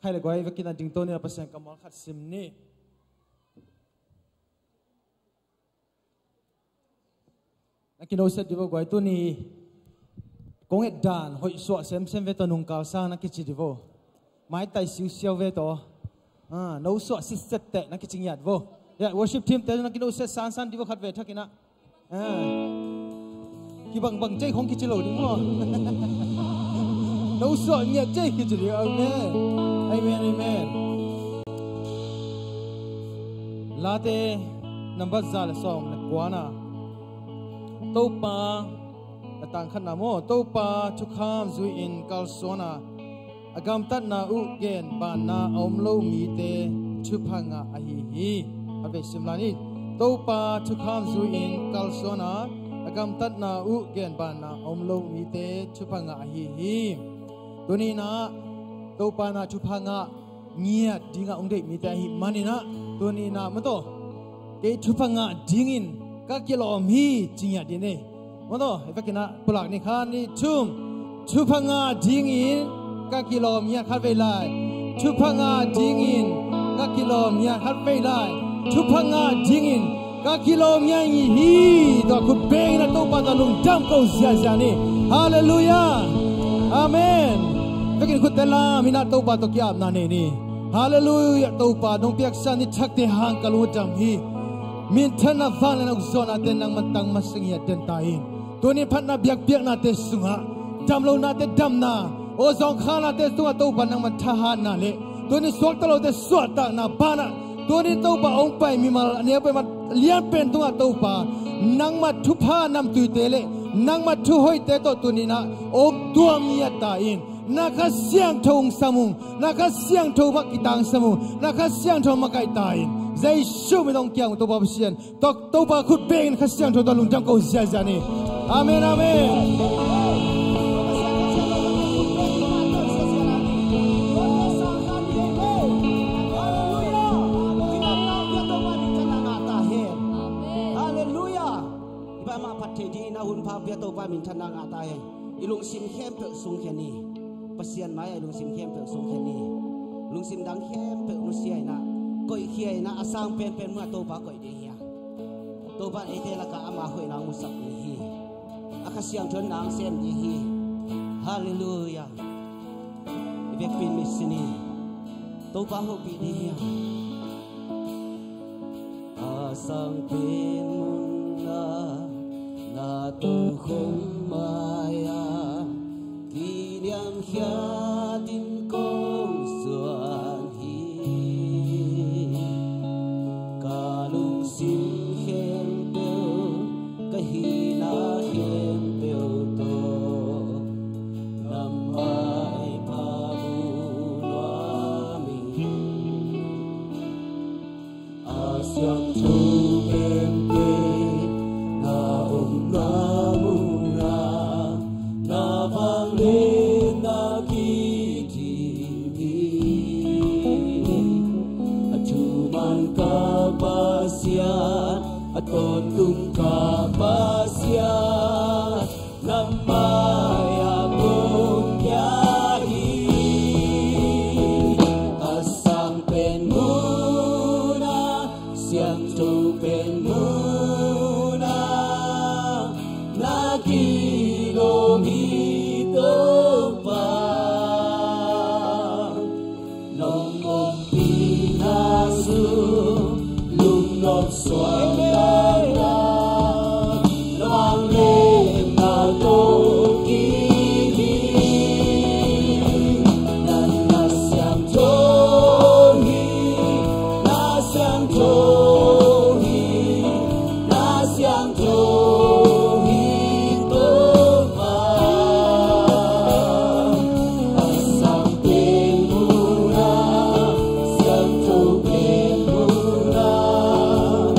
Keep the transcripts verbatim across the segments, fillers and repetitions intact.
Hai le guai, vekin a ding to ni a Pasian kammal khat sim ni. Na kinoset di vo guai, tuni kong et dan hoih suah semsem ve tawh, nungkal sang na kici di vo. Maitai siusiau ve tawh. Ah, no suah sitset teh na kici ngiat vo. Ya, worship team te na kinoset sansan di vo khat ve thakin ah. Ah. Kibangbang cei khong kici lo ding maw. No suah ngiat cei kici ding. Amen. Amen, amen. Late nambat za le sawm le kuana. Topa, a tangkhatna maw, Topa thukham zui-in kalsuana, a gamtatna uh genbanna a om lo mite thupha ngah ahi hi. A vei simlan hi. Topa thukham zui-in kalsuana, a gamtatna uh genbanna a om lo mite thupha ngah ahi hi. Tuninah Topa na thupha ngah ngiat dingah ong deih mite ahi maninah, tuninah mataw, kei thupha ngah dingin ka kilawm hi ci ngiat ding ei. Mataw, i vekinah pulak ni, khat, nih, thum. Thupha ngah dingin ka kilawm ngiat, khat vei lai. Thupha ngah dingin ka kilawm ngiat, khat vei lai. Thupha ngah dingin ka kilawm ngiat hi. Tua khut benginah Topa tawh lungdam ko ziazia ni. Halleluiah. Amen. Vekin khutte lam inah Topa tawh ki-apna nei ni. Halleluiah. Topa, nong piaksa ni thakte hang ka lungdam hi. Minthanna, vanglian, ukzawnate nangman tang masa ngiat den ta in. Tunin phatna biakpiaknate sungah, damlonate damna, aw zawngkhalnate sungah Topa nangman thahatna le tunin suakta lote suahtakna banah, tunin Topa hong pai mimal a neu peuhmah lianpen tungah Topa nangmah thupha namtuite le nangmah thuhoihte tawh tuninah hong tuam ngiat ta in. Na Kha Siangtho hong sam ung. Na Kha Siangtho mah kitangsam ung. Na Kha Siangtho makaih ta in. Jesu min hong kiang ung Topa Pasian. Tok Topa khut bengin Kha Siangtho tawh lungdam ko ziazia ni. Amen, amen. Halleluiah. I pai mah phat thei dingin a hun pha pia Topa minthanna ngah ta hen. I lungsim khempeuh sungkhia ni. Pasian mai-ah i lungsim khempeuh sungkhia ni. Lungsim dang khempeuh nusia inah, koihkhia inah, a sang penpen muah Topa koih ding hi a. Topa eite lakah ama hoihna hong musak ding hi. A Kha Siangtho in nang sem ding hi. Halleluiah. I vekpi in mitsi ni. Topa hopih ding hi a. A sang pen munah na tokhom mai-ah kiniamkhiatin kong zuan hi. Ka lungsim khempeuh, ka hihna khempeuh tawh na maipha mu nuam ing. A siangtho penpen na omna munah na vangliatna kidim hi. A thuman ka Pasian, a tawntung ka Pasian, na mai-ah kong kia hi. A sang pen munah, siangtho pen munah, na kilawm hi Topa. Nong ompihna sung lungnop suak na, na vangliatna tawh kidim hi. Na, na siangtho hi, na siangtho hi, na siangtho hi Topa. A sang pen munah, siangtho pen munah,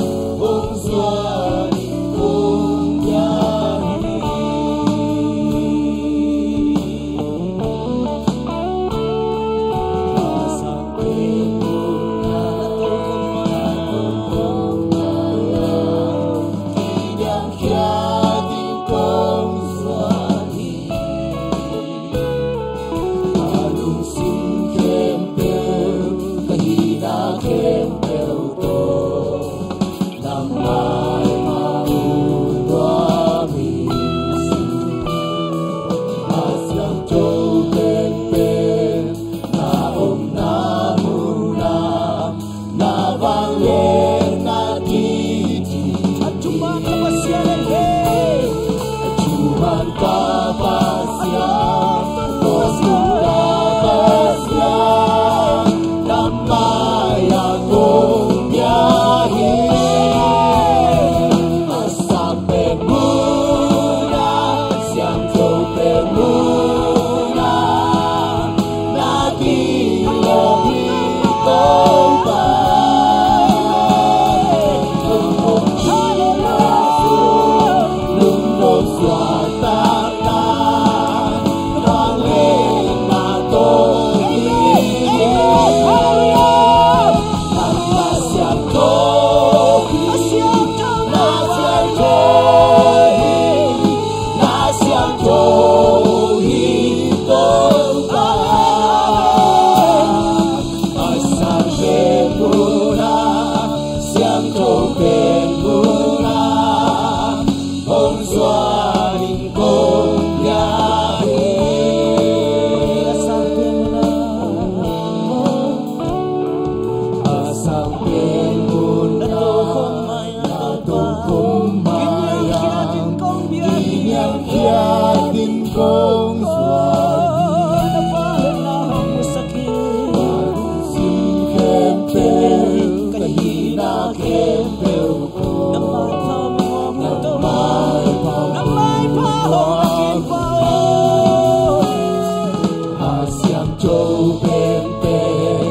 Siangtho penpen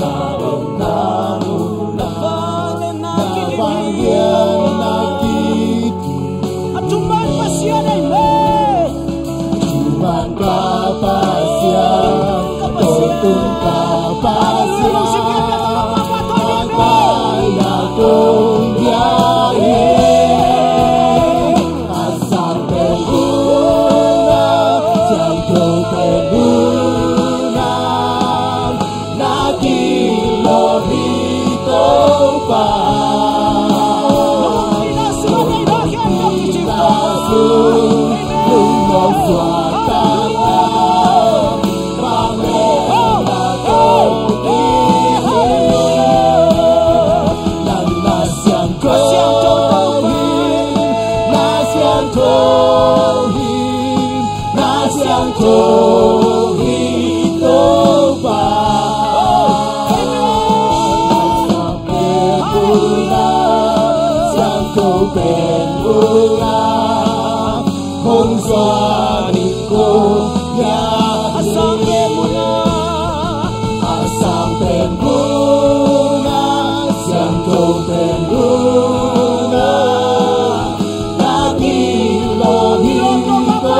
na om na mu na, na vanglian na kiti. A thuman Pasian ahi me. A thuman ka Pasian, tawntung ka Pasian, a kong bia hi. A sang pen bu na, siangtho pen bu na, na kilawm hi Topa. Lungdamna suan, lungdamna suan, lungdamna suan. Nang na siangtho hi, na siangtho hi, na siangtho hi Topa. Siangtho pen bu na, hong zuan ning kong bia hi. A sang pen bu na, a sang pen bu na, siangtho pen bu na, na kilawm hi Topa.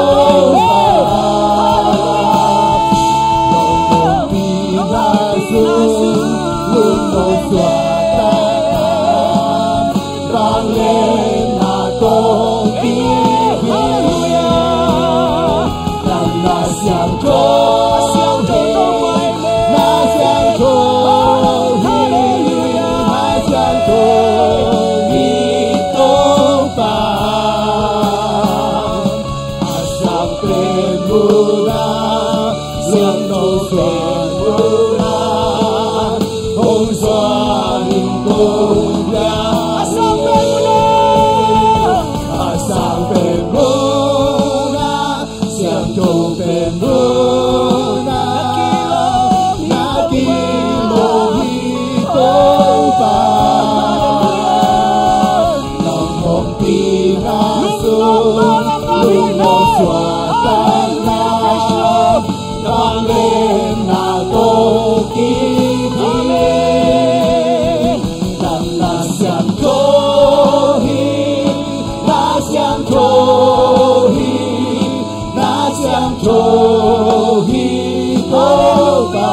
Lungdamna suan, lungdamna suan. Vanglian na kong bia hi. Nang na siangtho hi, na siangtho hi, na siangtho hi Topa. A sang pen bu na, siangtho pen bu na, hong zuan ning kong bia. A sang pen bu na, a sang pen bu na, siangtho pen bu na, na kilawm hi Topa. Nang ompihna sung lungdam suak tak na, vanglian na kong kip hi. Nang na siangtho hi, na siangtho hi, na siangtho hi Topa.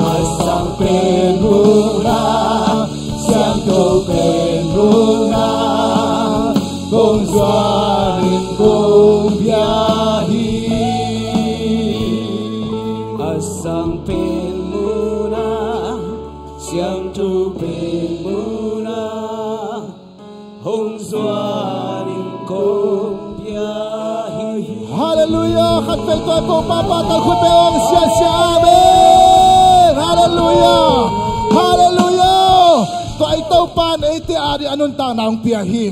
A sang pen bu na, siangtho pen bu na, hong zuan ning kong bia hi. A sang pen bu na, siangtho pen bu na, hong zuan ning kong bia hi. Halleluiah. Khat vei tua i Topa pahtawi khut beng ong, sia sia. Amen. Halleluiah. Halleluiah. Tua i Topa in eite ading a nuntakna hong pia hi.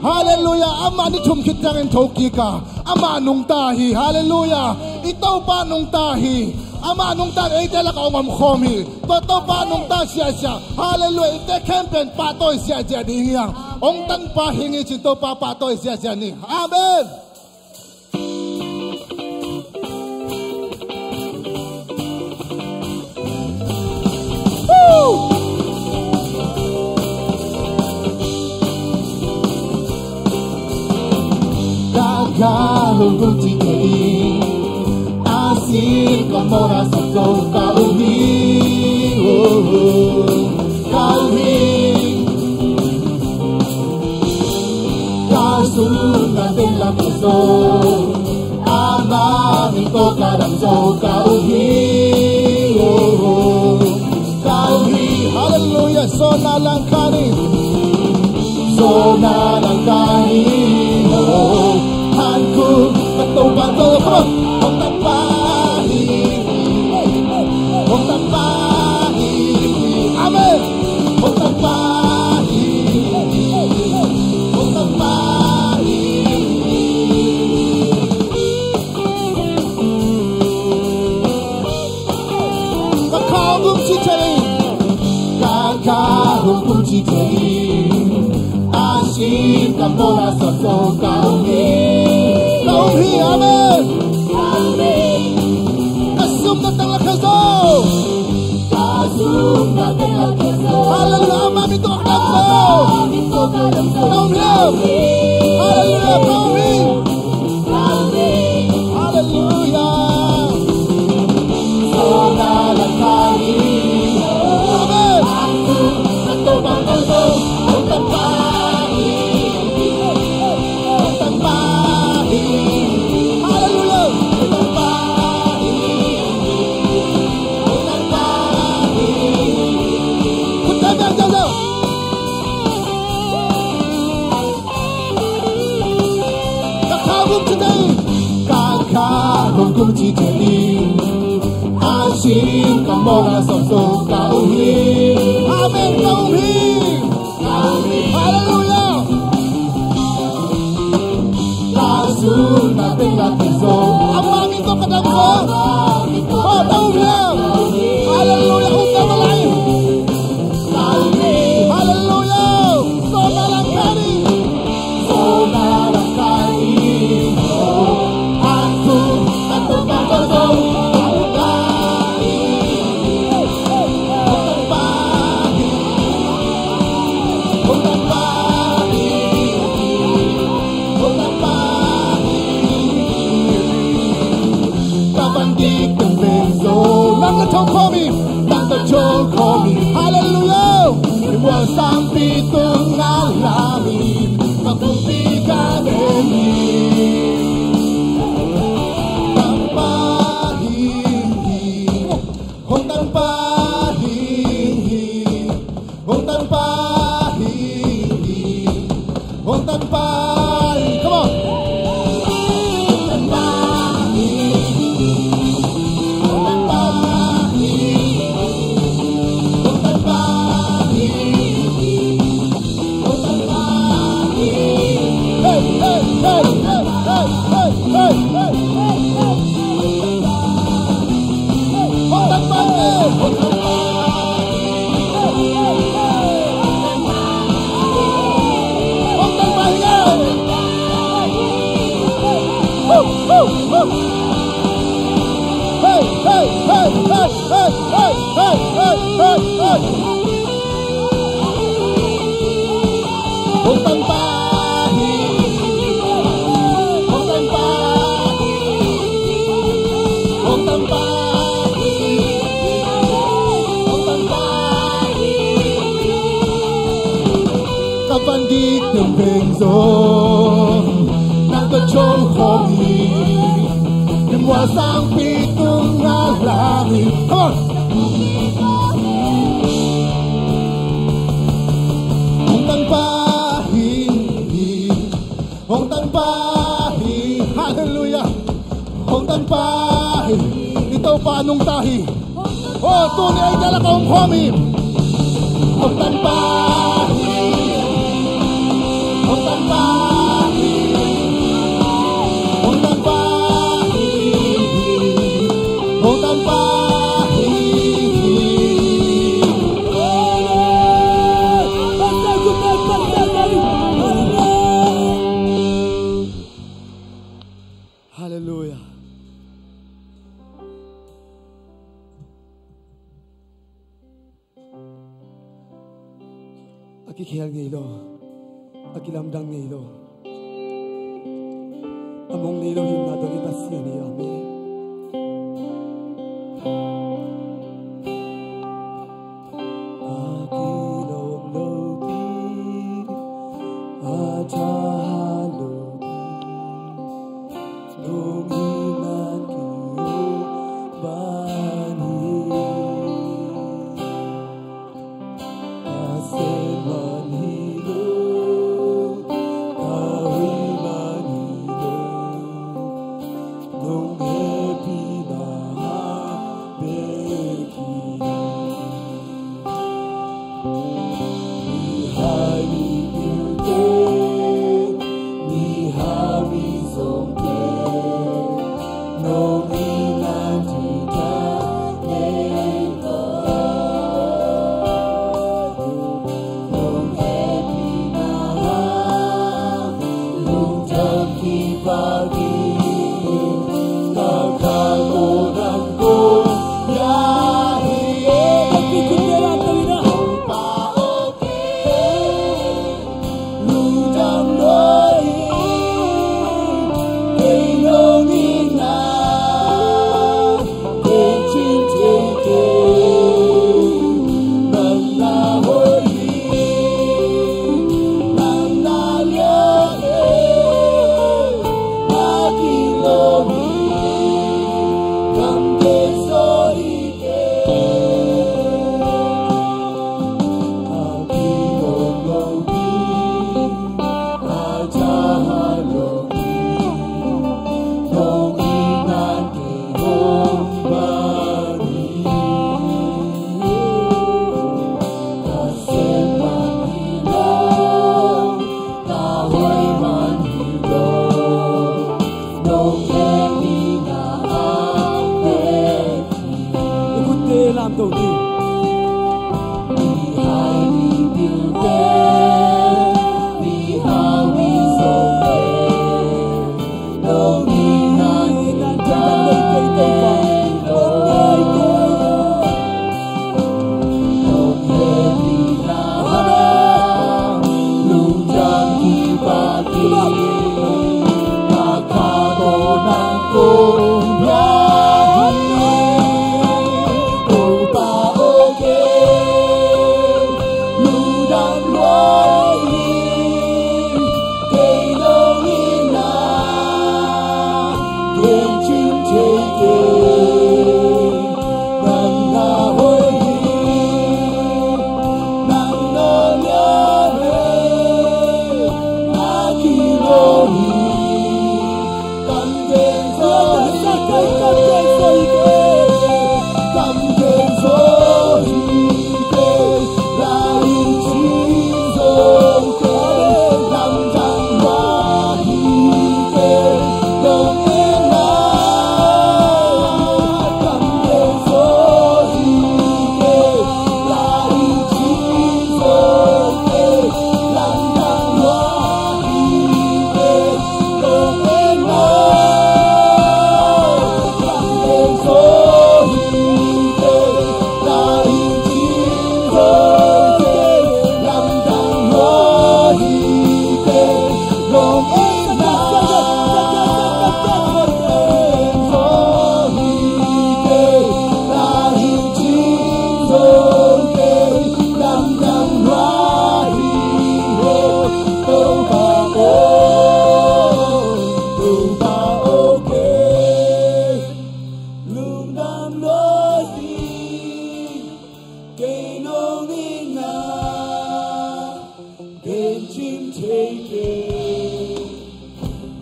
Halleluiah. Amah ni thum khit ciangin thokik a, amah nungta hi. Halleluiah. I Topa nungta hi. Amah nungta in eite lakah hong omkhawm hi. Tua Topa nungta siasia. Halleluiah. Eite khempeuh in pahtawi siasia ding hi hang. Hong tanpa hing hi ci-in Topa pahtawi siasia ni. Amen. Ka ka hong kum ci thei ding, a sin ka mawhna sang zo ka um hi. Oh, ka um hi. Ka sung na teng lam ka zo, a ma min ko ka dam zo ka um hi. Oh, ka um hi. Halleluiah. Sona langkani, sona langkani. Oh, han ku ka to pa to. Come on. Hong tapa hi, hong tapa hi. Amen. Hong tapa hi, hong tapa hi. Ka kha hong kum ci thei, ka kha hong kum ci thei. A sin ka mawhna sang zo ka um hi. Ka um hi. Amen. Hallelujah, amah min tawh ka damsung. Ka um hi. Hallelujah, ka um hi. Hallelujah. Amen. Hallelujah. Ka kha gum ci tei, ka kha gum ci tei, a sin ka mawng a sawm sawm ka um hi. Amen, ka um hi. Hallelujah. Amah min tawh ka damsung. Oh, ta um hiam? Hallelujah. Um ta lai. Hallelujah. Ka van dik teng teng zo, nang ka thong khawm hi, nang ka thong khawm hi. Hallelujah. Mual sangpi tung a lam hi, ka pumpi ka dem hi. Tangpa hi hi, hong tangpa hi hi. Hong tangpa hi hi. Hong tangpa hi. Come on. Hong tangpa hi hi. Hong tangpa hi hi. Hong tangpa hi hi. Hong tangpa hi hi. Hey, hey, hey. Hong tangpa hi. Hong tangpa hi. Hong tangpa hi. Hong tangpa hi. Ka van dik teng teng zo, nang ka thong khawm hi. Mual sangpi tung a lam hi. Come on. Hong tangpa hi hi. Hong tangpa hi. Hallelujah. Hong tangpa hi. I Topa nungta hi. Oh, tuni eite lakah hong khawm hi. Hong tangpa hi. Hong tangpa hi. Hong tangpa hi. Hong tangpa hi. Hallelujah. A kikhel ngei lo, a kilamdang ngei lo, a mong ngei lo hihna tawh i Pasian hi. Amen. A kilawm lopi, a tha lopi, lungkim man ki-uk man hi. Ka sem man hi lo, ka hui man hi lo, nong An to ding. Ni hau ni biu te, ni hau ni zo te, lo ni na ni na ta ni te te fa, lo ni te.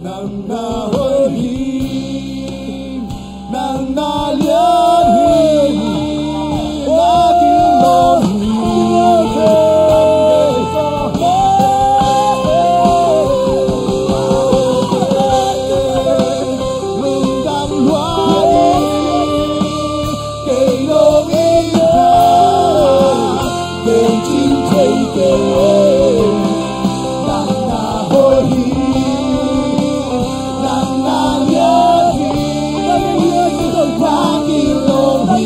Nang na hoih hi, nang na lian hi, na gilo hi. Lungdam lua hi. Kei lungdam lua hi, kei cing thei kei. Nang na hoih hi, nang na lian hi, nang na gilo hi.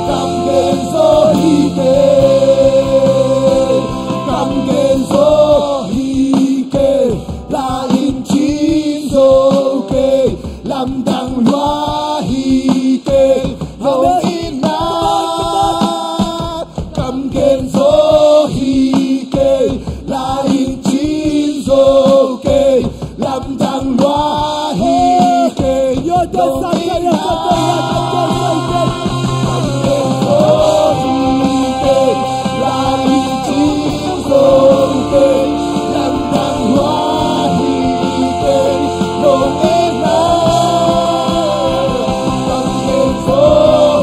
Kam gen zo hi kei, kam gen zo hi kei. La in cin zo kei, lamdang lua hi kei, lungdam lua. Kam gen zo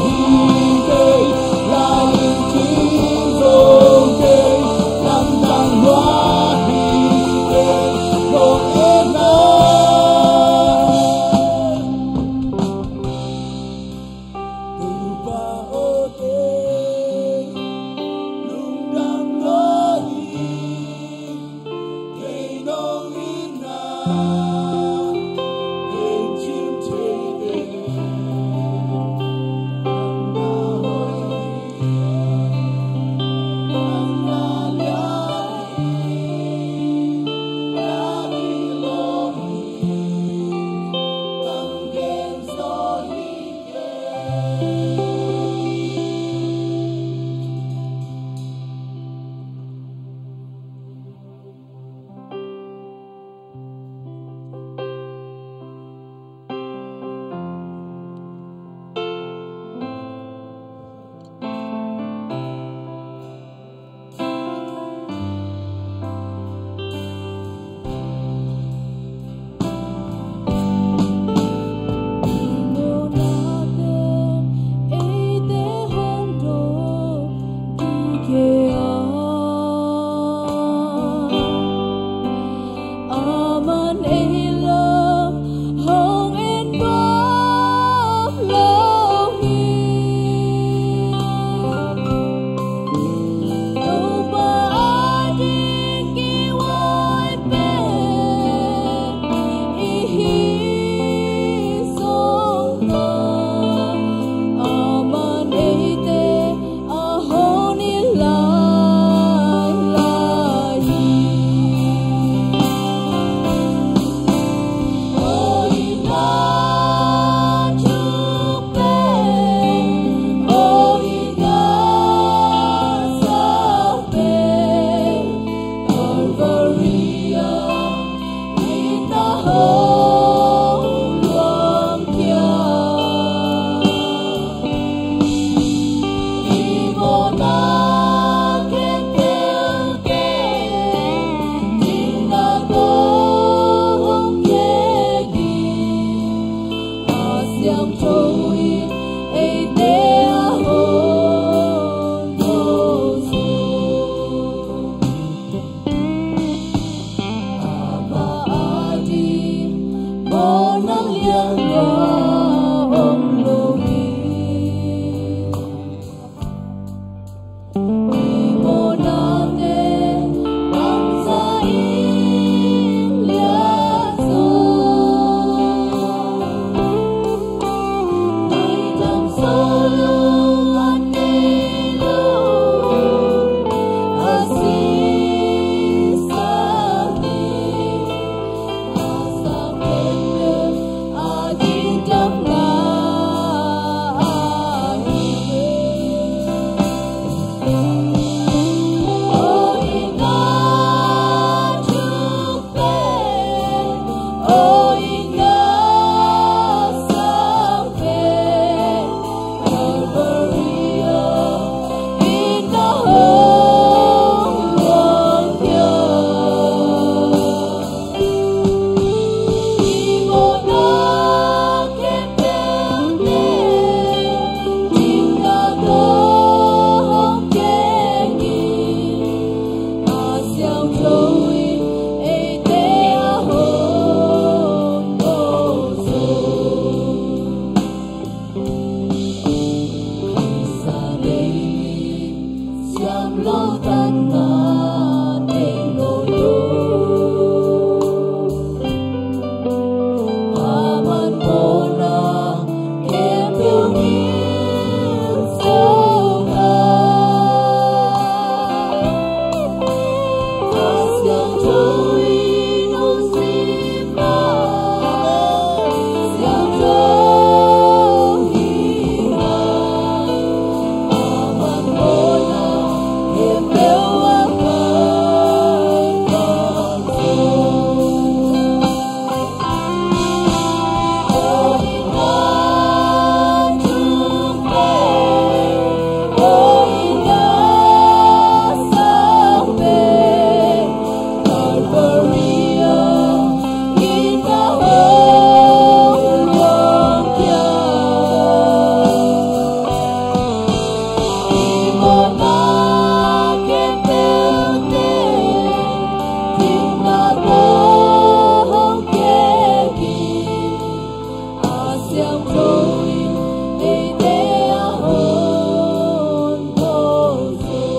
hi kei, la in cin zo kei, lamdang lua hi kei, lungdam lua.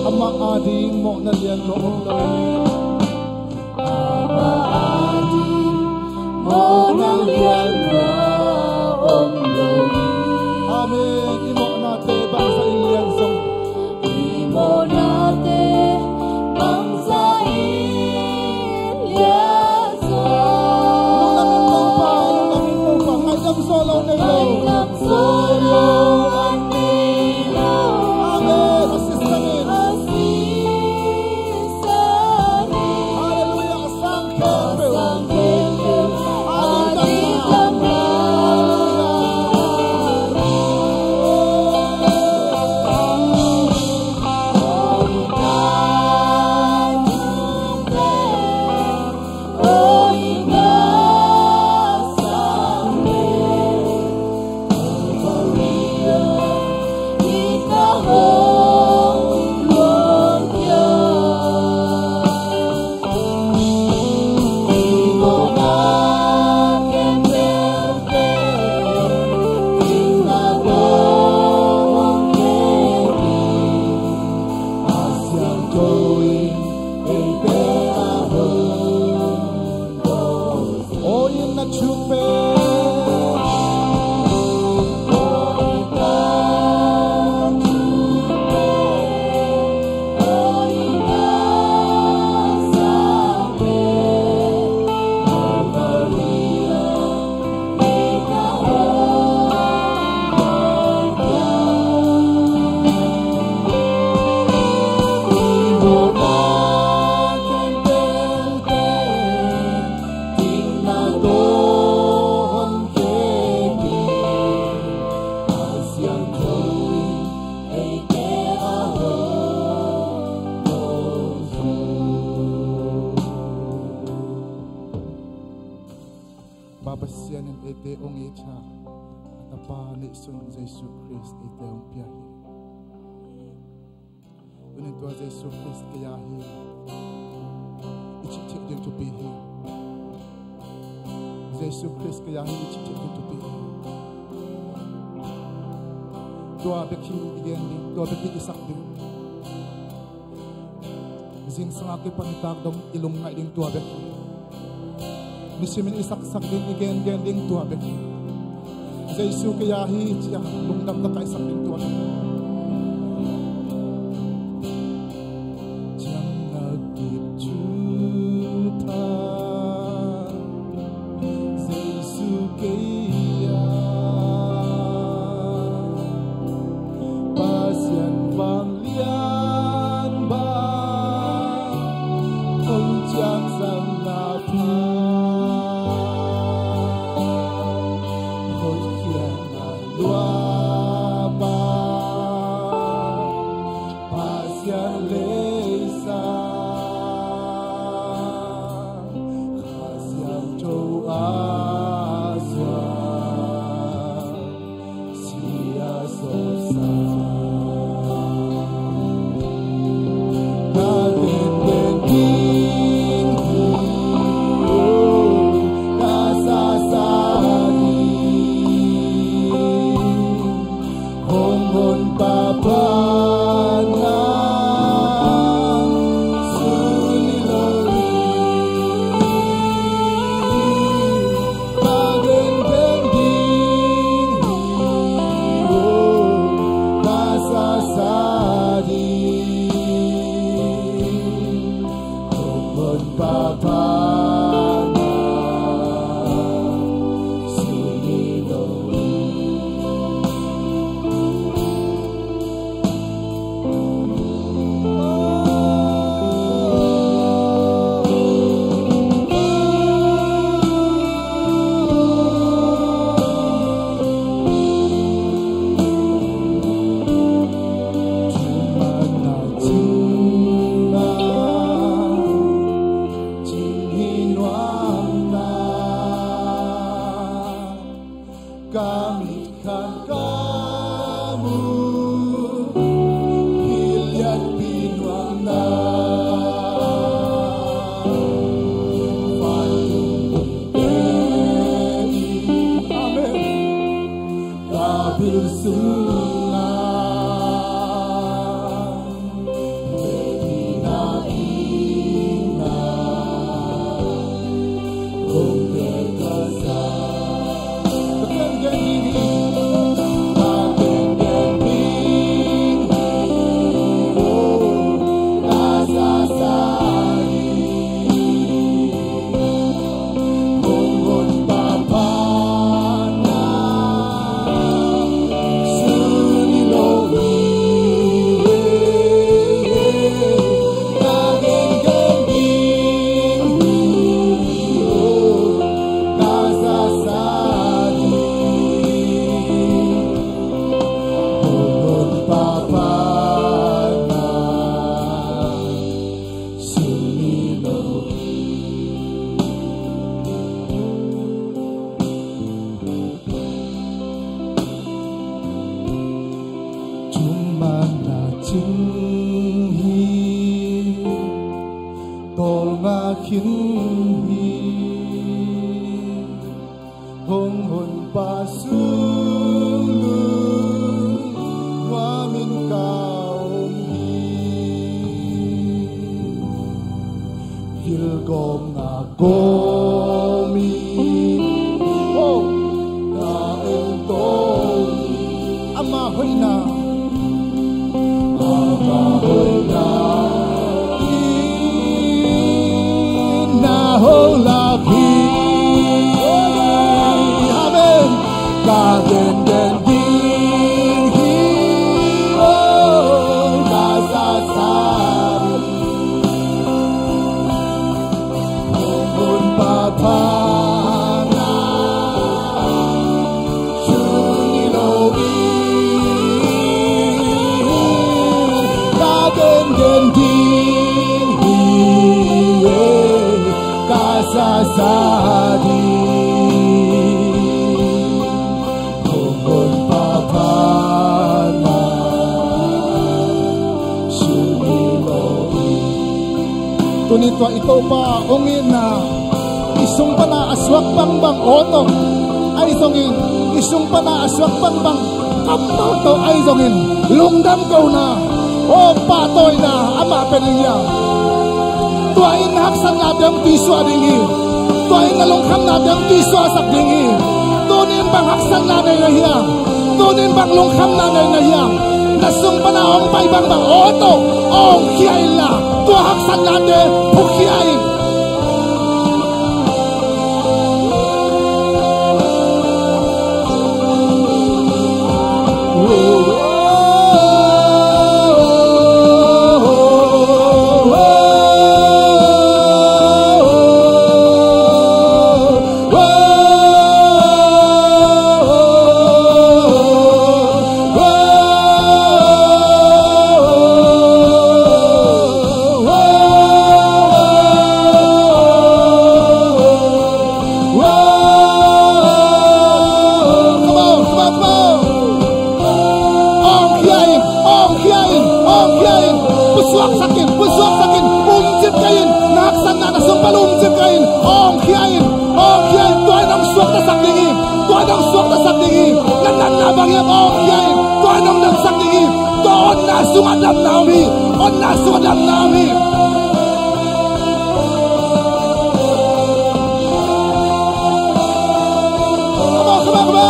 Amah ading mawhna lian lo om lo. Amen. I mawhnate bangzah in lian zong. Lungdam in Topa, lungdam in Topa. Ngaihdam zawh lo nei lo. Amen. A sister in. Halleluiah. A sang khempeuh. A dingdam. Neihsun Jesu Khrist eite hong pia hi. Tuni tua Jesu Khrist kei a hi i cih theih ding thupi hi. Jesu Khrist kei a hi i cih theih ding thupi hi. Tua bek hi i gen ding, tua bek hi i sak ding. Zingsang a kipan nitak dong i lungngaih ding tua bek hi. Nisim in i saksak ding, i gengen ding tua bek hi. Jesu kei a hi ci-a lungdam tawh kaisak ding tua bek hi. Ciangnak kip thupha Jesu kei a, Pasian vanglian bang hong ciangsak na pha, hotkhiatna lua bang Pasian leisa, Kha Siangtho a suak, sia sawpsa. Ka gengen ding hi, ka sasa ding hi. Hong Honpa pha na suni lo hi. Ka gengen ding hi, oh, ka sasa ding hi. Hong Honpa pha na suni lo hi. Ka mit khat ka mu, hi lianpi nuamna. Amen. Ka bil sungah Thumana cing hi, tawlnga khin hi. Hong Honpa sung lungnuam in ka om hi. Gilgawmna gawm in, oh, ka en tawm hi. Ama hoihna, ama hoihna in na hong lak hi. Amen. Ka gengen ding hi, oh, ka sasa. Honpa pha na suni lo hi. Ka gengen ding hi, ka sasa ding hi. Tuni tua i Topa hong itna, i sung pana a suak bangbang aw tawh ahi zongin, i sung pana a suak bangbang kammal tawh ahi zongin, lungdam kohna, aw pahtawina amah pia ding hi a. Tua in na haksatnate hong tuisuah ding hi. Tua in na lungkhamnate hong tuisuahsak ding hi. Tuni in bang haksatna nei na hiam? Tuni in bang lungkhamna nei na hiam? Na sung pana hong pai bangbang aw tawh hong khia inla, tua haksatnate phukhia in. Come on, come on, come on. Hong khia in, hong khia in, hong khia in. Pusuaksak in, pusuaksak in. Umcip kei in. Na haksatna na sung pan umcip kei in. Hong khia in, hong khia in. Tua in hong suaktasak ding hi. Tua in hong suaktasak ding hi. Na natna bang hiam, hong khia in. Tua in hong damsak ding hi. Tua honna sungah damna om hi. Honna sungah damna om hi. Come on, come on, come on.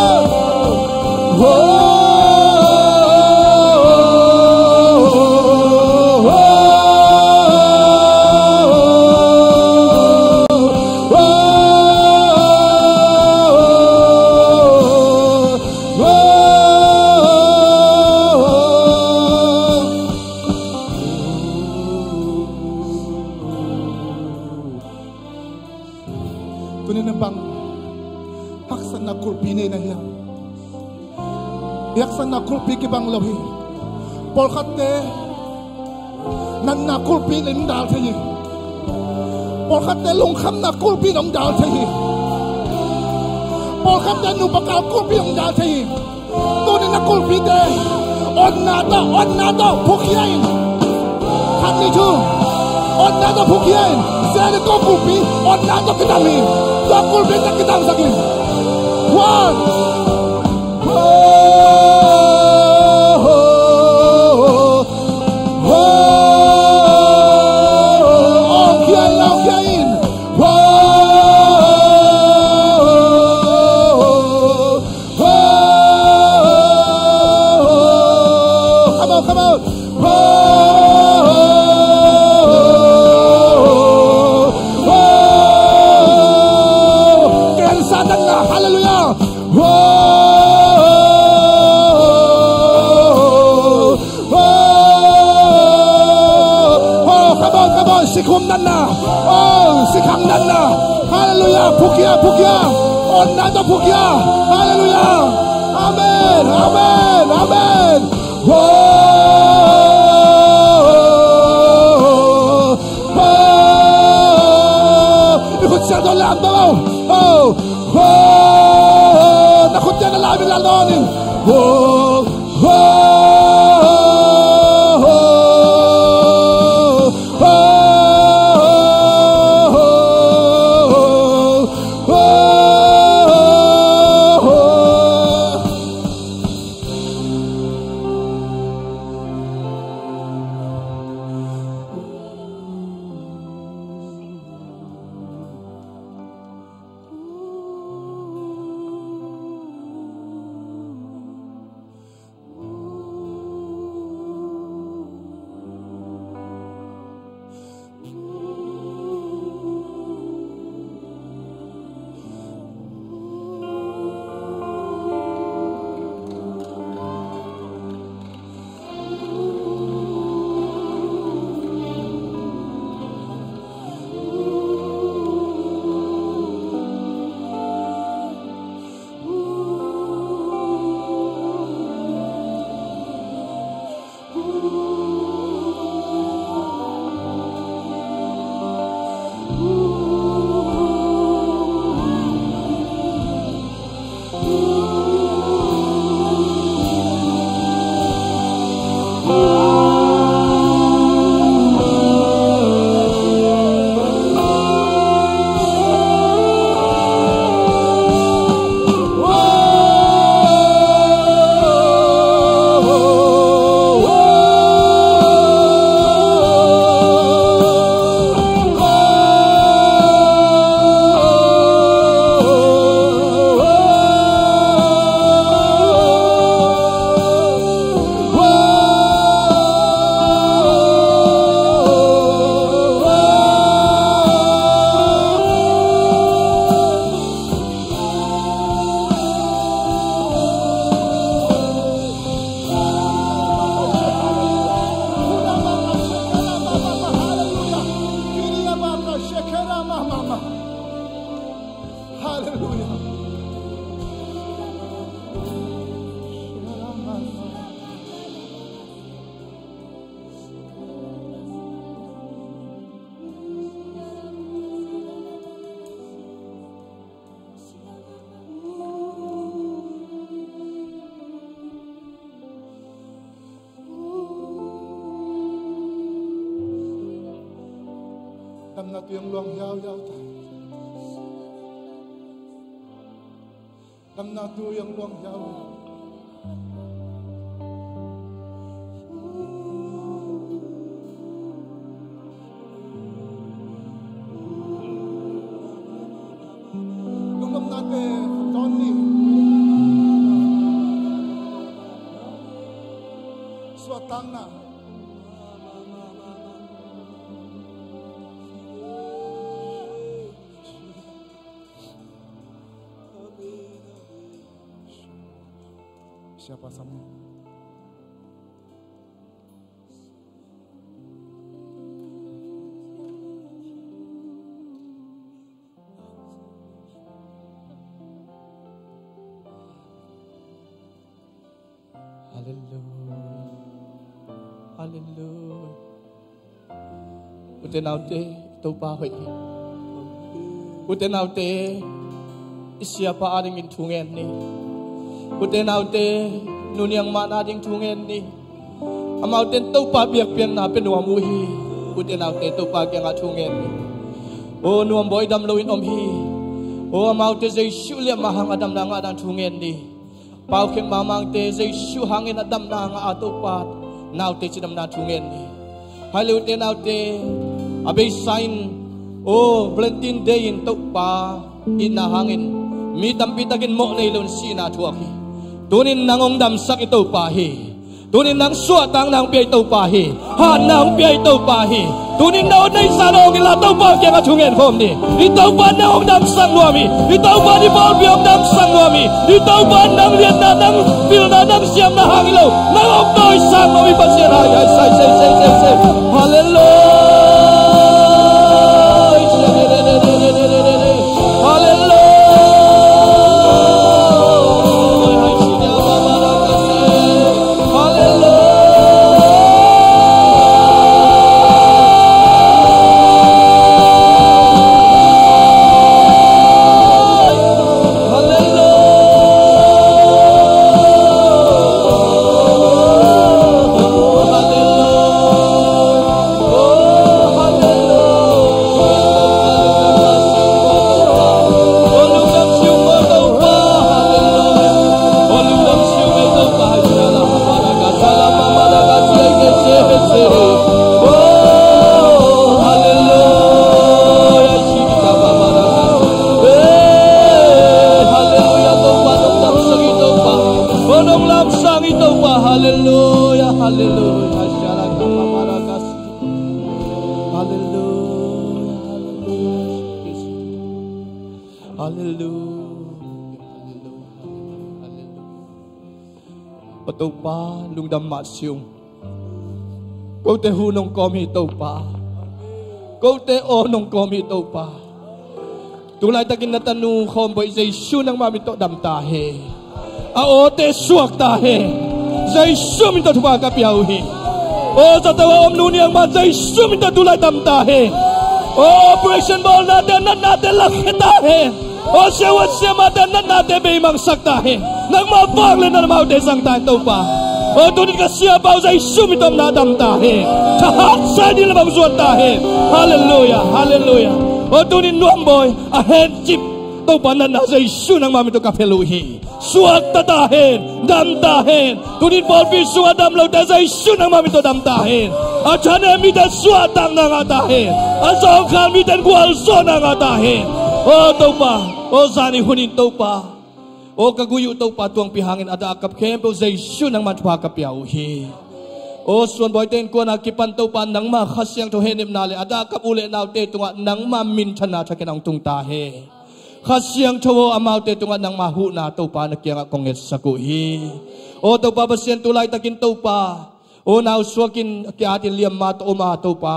Tuni in bang haksatna kulhpi nei na hiam? Haksatna kulhpi kibang lo hi. Pawlkhatte natna kulhpi in hong dal thei hi. Pawlkhatte lungkhamna kulhpi in hong dal thei hi. Pawlkhatte nupa kal kulhpi in hong dal thei hi. Tuni in a kulhpite onna tawh, onna tawh phukhia in. Khat, nih, thum. Onna tawh phukhia in. Jericho kulhpi onna tawh kidam hi. Tua kulhpi tawh kidamsak in. One. Hong khia in, hong khia in. Come on, come on. Ken Satan na, hallelujah. Oh, come on, come on. Sikhum natna. Oh, sikhang natna. Hallelujah. Phukhia, phukhia. Onna tawh phukhia. Hallelujah. Amen. Amen. Amen. Oh, oh, oh. I khut siang tawh lam tawh. Oh, oh, oh. Na khut siang tawh lam in lam tawh in. Oh, oh, oh. Yang luang hiau hiau ta. Damna tu yang luang hiau. Lungdamnate ton ni. Suahtakna. Siapa sama? Halleluia. Halleluia. Ute naute, Topa hoih hi. Ute naute, i siapa adingin thu ngen ni. Ute naute, nuniang mahna ding thu ngen ni. Amaute in Topa biakpiakna pia nuam uh hi. Ute naute, Topa kiangah thu ngen ni. O nuam bawi, dam loin om hi. O amaute Jesu liamma hang a damna ngah dan thu ngen ni. Pau Khek Mang Mangte Jesu hangin a damna ngah a, Topa naute cidamna thu ngen ni. Hai le ute naute, a beisa in, o Valentine Day in Topa itna hangin mi tampi takin mawh nei loin sihna thuak hi. Tunin nang hong damsak i Topa hi. Tunin nang suahtakna hong pia i Topa hi. Hatna hong pia i Topa hi. Tunin na aw neihsa lo hong ila Topa kiangah thu ngen khawm ni. I Topa nang hong damsak nuam hi. I Topa i pawlpi hong damsak nuam hi. I Topa nang liatna, nang pilna, nang siamna hang hi lo, nang hong tawisang nuam hi. Pasian hai, hai, sai, sai, sai, sai, sai. Halleluia. Halleluia. Halleluia, halleluia, halleluia. Halleluia, halleluia, halleluia, halleluia. O Topa, lungdam mah si ung. Kote hu nong kawm hi Topa. Kote aw nong kawm hi Topa. Tulaitakin na tanu khawm bawi Jesu nangma min tawh dam ta hen. A awte suak ta hen. Jesu min tawh thupha ka pia uh hi. Aw zato a om nu niang mah Jesu min tawh tulai dam ta hen. Aw operation bawlnate, natnate lakhia ta hen. Aw siavuan siamahte, natnate beimangsak ta hen. Nangma vangliatna in amaute zang ta hen Topa. Aw tunin ka siapa uh Jesu min tawh na dam ta hen. Thahat sa in lamah zuan ta hen. Halleluia, halleluia. Aw tunin nuam bawi a hencip Topa natna Jesu nangma min tawh ka phel uh hi. Suakta ta hen, dam ta hen. Tunin pawlpi sungah dam lote Jesu nangma min tawh dam ta hen. A thanem mite suahtakna ngah ta hen. A zawngkhal mite in gualzawhna ngah ta hen. Aw Topa, aw zani hunin Topa, aw ka gui uh Topa tuangpi hangin a dah a kap khempeuh Jesu nangma thupha ka pia uh hi. Aw suanbawite innkuan a kipan Topa nangma Kha Siangtho hehnepna le a dah a kap u le naute tungah nangma minthanna thakin hong tung ta hen. Kha Siangtho aw amaute tungah nangma huhna Topa na kiangah kong ngetsak uh hi. Aw Topa Pasian tulaitakin Topa, aw nausuakin a kiatin liamma tawh om a Topa,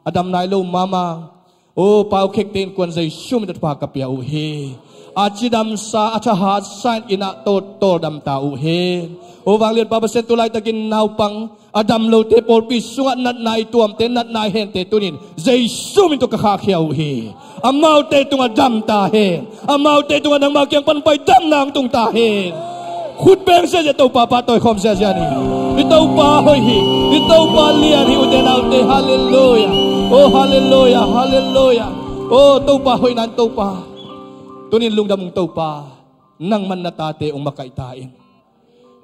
a dam nai lo mama, aw Pau Khekte innkuan Jesu min tawh thupha ka pia uh hi. A cidamsa a thahatsa in inn ah tawtawl dam ta uh hi. Aw vanglianpa Pasian tulaitakin naupang a dam lote pawlpi sungah natna i tuamte, natna i hente tunin Jesu min tawh ka khahkhia uh hi. Amaute tungah dam ta hen. Amaute tungah nangma kiang pan pai damna hong tung ta hen. Khut beng ziahziah Topa pahtawi khawm ziahziah ni. I Topa hoih hi. I Topa lian hi ute naute. Halleluia. Oh, halleluia, halleluia. Oh, Topa hoihna in Topa. Tunin lungdam ung Topa. Nangman na tate ung makaih ta in.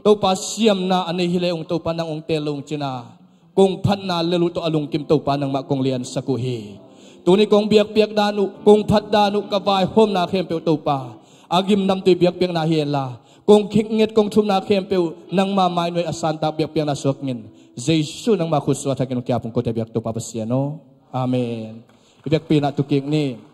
Topa siamna a nei hi le ung Topa nang ung teel lo ung cina. Kong phatna lel uh tawh a lungkim Topa nangmah kong liansak uh hi. Tuni kong biakpiak dan uh, kong phat dan uh, ka vaihawmna khempeuh Topa. A gimnamtui biakpiakna hi en la. Kong khiknget kong thumna khempeuh nangma mainuai a santak biakpiakna suak ngin. Jesu nangma khutsuah thakin ung kiapung kote biak Topa Pasian aw. Amen. I biakpiakna tukik ni.